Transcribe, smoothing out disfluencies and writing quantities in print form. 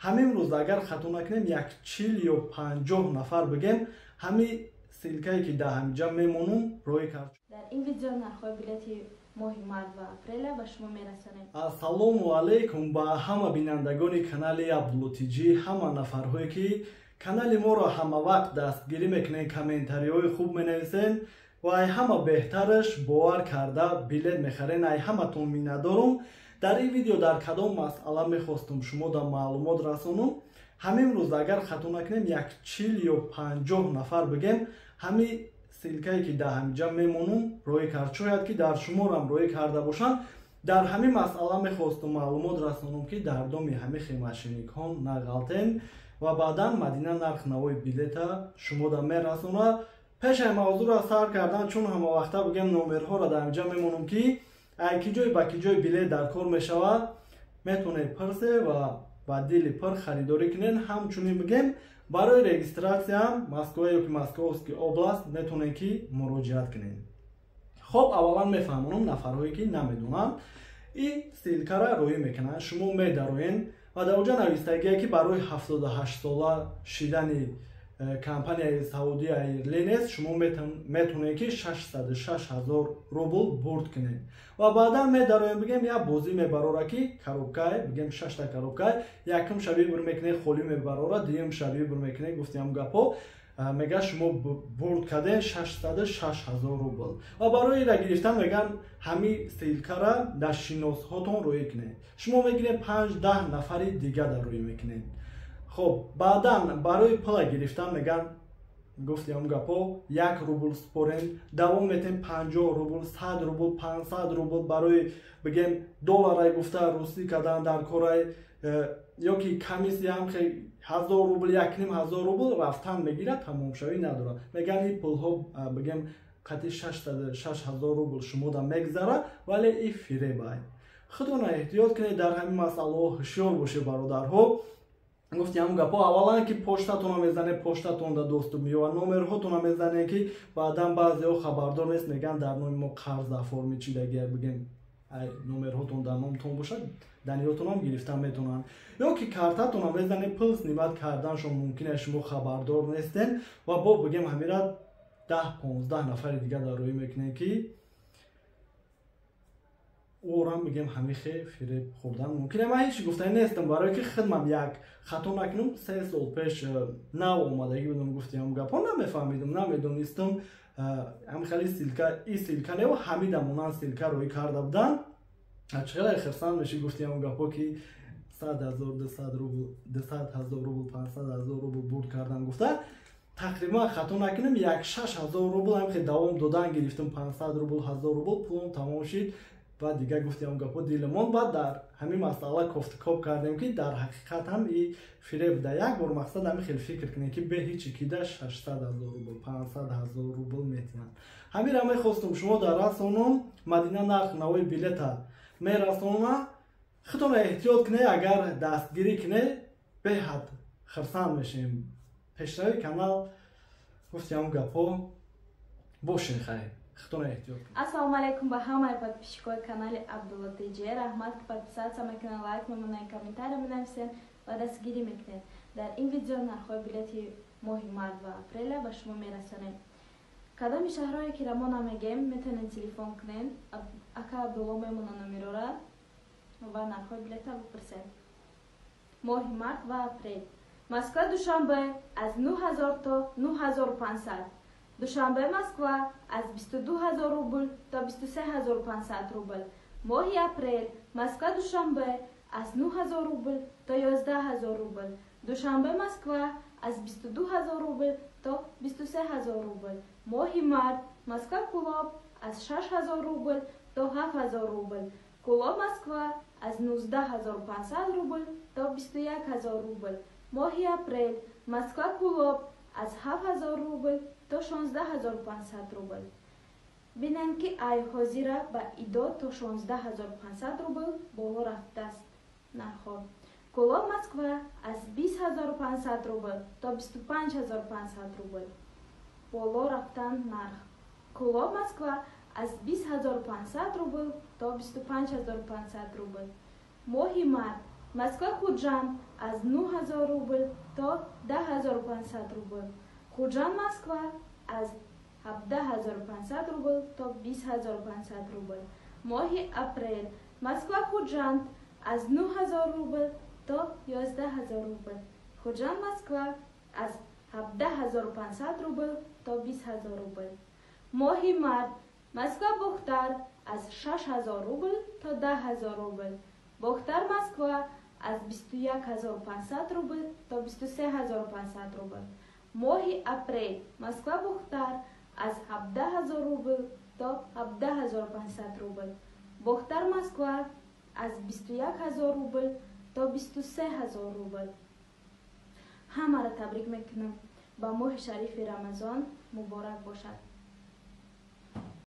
Ҳамин рӯз, агар хато накунем, як 40 ё 50 нафар бигем, ҳами ссылка е ки дар ҳамиҷа мемонум, роҳӣ кард. Дар ин видео нархҳои билети моҳи март ва апреля ба шумо мерасонем. Ассалому алайкум ба ҳама бинандагони канали Абдуллотиҷӣ, ҳама нафарҳое ки канали моро ҳамавақт дастгирӣ мекунед, комментариҳои хуб менависен ва ай ҳама беҳтараш бовар карда билет мехарен. Ай ҳаматон миннатдорум. Дар ин видео дар кадом масъала мехостум шумо дар маълумот расонум? Ҳамин рӯз, агар хато накунем, як 40 ё 50 нафар бигем, ҳами ссылка е ки дар ҳамиҷа мемонум, роҳӣ кард. Шояд ки дар шуморам роҳӣ карда бошанд. Дар ҳамин масъала мехостум маълумот расонум, ки дар доми ҳами мошенник ҳо нағалтен. Ва баъдан Мадина нарх навои билета шумо да мерасонад. Пешаи мавзӯъро сар кардан, чун ҳамавақта бигем, номерҳоро дар ҳамиҷа мемонум, ки ай ки ҷой ба ки ҷой билет дар кор мешавад, метавонед пирсе ва ба дили пир харидорӣ кунед. Ҳамчунин бигем, барои регистрация Москва ё ки Московский область метавонед ки муроҷиат кунед. Хоб, аввалан мефаҳмонам нафарҳое ки намедонанд. И ссылка ра роҳӣ мекунанд, шумо медароен ва дар оҷа навистагие, ки барои 78 сола шидани компанияи Саудия Airlines шумо метавонед ки 606 ҳазор рубл бурд кунед. Ва баъдан медароем, бигем, як бозӣ мебарора, ки коробка й, бигем, шашта коробка й. Якум шаби бур мекунед, холӣ мебарора, дуюм шаби бур мекунед, гуфтиам гапҳо мега, шумо бурд карден 606 ҳазор рубл. Ва барои ира гирифтан меган, ҳами ссылка ра дар шиносҳотон роҳӣ кунед. Шумо мегиред, 5-10 нафари дига дар роҳӣ мекунед. Хоб, баъдан барои пула гирифтан меган, гуфтиам гапҳо, 1 рубл спорен, давом метем, 50 рубл, 100 рубл, 500 рубл. Барои бигем, долларай гуфта русӣ кардан дар корай ё ки комиссия ҳам 1000 рубл, 1500 рубл рафтан мегирад, тамомшавӣ надорад. Меган, ин пулҳо, бигем, қати 606 ҳазор рубл шумода мегзарад, вале и фиребай. Худона эҳтиёт кунед, дар ҳамин масъалаҳо ҳушёр бошед, бародарҳо. Гуфти ҳамн гапҳо, аввалан ки поштатона мезанед, поштатонда доступ меёбад, номерҳотона мезанед, ки баъдан баъзеҳо хабардор нест, мегӯянд, дар номи мо қарз оформить чидагия. Бигем, ай номерҳотон дар номтон бошад, даниётонам гирифта метавонанд. Ё ки картатона мезанед, пул снимать карданшон мумкин аст, шумо хабардор нестен. Ва бо бигем, ҳамира 10-15 нафари дигар дар рӯӣ мекунед, ки орам, бигем, ҳамихе фиреб хӯрдан мумкин. Ман ҳеч гуфтани нестам, барое ки хидмам, як хато накунам, 3 сол пеш нав омадагӣ будам, гуфтиам гапҳо, намефаҳмидам, намедонистам. Ҳам хеле ссылка, и ссылка нео, ҳамида монанд ссылка роӣ карда буданд. Чӣ хеле хирсанд меши, гуфтиам гапҳо, ки 100 000, 200 рубл, 200 000 рубл, 500 000 рубл бурд кардан гуфта. Тақрибан, хато накунам, як 6000 рубл ҳам хе давом додан гирифтам, 500 рубл, 1000 рубл пулом тамом шид. Баъд дигар, гуфтиам гапҳо, дилмон. Баъд дар ҳамин масъала кофтукоб кардем, ки дар ҳақиқат ҳам и фиреб буда. Як бор мақсад ҳамин хел фикр кунем, ки бе ҳичи кида 600 000 рубл, 500 000 рубл метиҳанд. Ҳаминра мехостум шумо дар расонум. Мадина нарх навои билета мерасонам. Худтона эҳтиёт кунед, агар дастгирӣ кунед, беҳад хирсанд мешем. Пешрави канал, гуфтиам гапҳо, бошен, хайр, худтона эҳтиёт кунед. Ассалому алайкум ба ҳамаи подписчик ои канали Абдулла ТЖ. Раҳмат, ки подписаться мекунед, лайк мемонед, комментарий менависед ва дастгирӣ мекунед. Дар ин видео нархҳои билети моҳи март ва апреля ба шумо мерасонем. Кадоми шаҳрҳое ки мо намегем, метавонед телефон кунед, ака Абдулло мемона номерора ва нархҳои билета бипурсед. Моҳи март ва апрел: Москва Душанбе аз 9000 то 9500, Душанбе Москва аз 22 000 рубл то 23 500 рубл. Моҳи апрел: Москва Душанбе аз 9000 рубл то 11 000 рубл, Душанбе Москва аз 22 000 рубл то 23 000 рубл. Моҳи март: Москва Кулоб аз 6 000 рубл то 7 000 рубл, Кулоб Москва аз 19 500 рубл то 21 000 рубл. Моҳи апрел: Москва Кулоб аз 7 000 рубл то 16 500 рубл. Бинем, ки ай ҳозира ба идо то 16 500 рубл боло рафтааст нархҳо. Кулоб Москва аз 20 500 рубл то 25 500 рубл боло рафтан нарх. Кулоб Москва аз 20 500 рубл то 25 500 рубл. Моҳи март. Москва Худжанд аз 9000 рубл то 10500 рубл. Худжанд Москва аз 17500 рубл то 20500 рубл. Моҳи апрел Москва Худжанд аз 9000 рубл то 11000 рубл. Худжанд Москва аз 17500 рубл то 20000 рубл. Моҳи март Москва Бохтар аз 6000 рубл то 10000 рубл. Бохтар Москва аз 21500 рубл то 23500 рубл. Моҳи апрел Москва Бохтар аз 17000 рубл то 17500 рубл. Бохтар Москва аз 21000 рубл то 23000 рубл. Ҳамаро табрик мекунам, ба моҳи шарифи Рамазон муборак бошад.